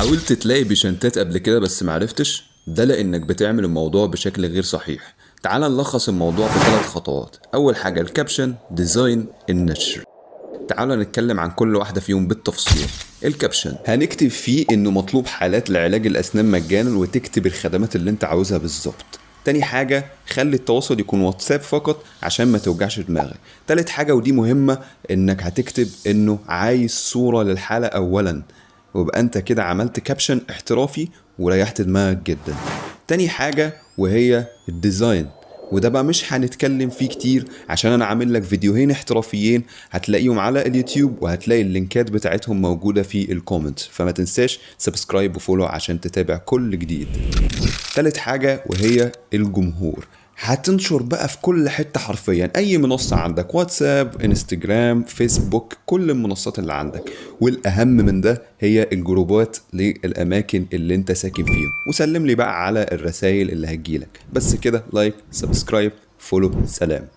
حاولت تلاقي patient ات قبل كده بس معرفتش؟ ده لانك بتعمل الموضوع بشكل غير صحيح. تعال نلخص الموضوع في 3 خطوات. اول حاجة ال caption، design، النشر. تعالوا نتكلم عن كل واحدة فيهم بالتفصيل. ال caption هنكتب فيه انه مطلوب حالات لعلاج الاسنان مجانا، وتكتب الخدمات اللي انت عاوزها بالظبط. تاني حاجة خلي التواصل يكون واتساب فقط عشان ما توجعش دماغك. تالت حاجة ودي مهمة، انك هتكتب انه عايز صورة للحالة اولا، ويبقى انت كده عملت caption احترافي وريحت دماغك جدا. تاني حاجة وهي ال design، وده بقى مش هنتكلم فيه كتير عشان انا عامل لك فيديوهين احترافيين هتلاقيهم على اليوتيوب، وهتلاقي ال link ات بتاعتهم موجودة في ال comment، فما تنساش subscribe و follow عشان تتابع كل جديد. تالت حاجة وهي الجمهور، هتنشر بقى في كل حتة حرفيا، اي منصة عندك، واتساب، انستجرام، فيسبوك، كل المنصات اللي عندك. والاهم من ده هي ال group ات للاماكن اللي انت ساكن فيهم. وسلم لي بقى على الرسائل اللي هتجيلك. بس كده، like، subscribe، follow، سلام.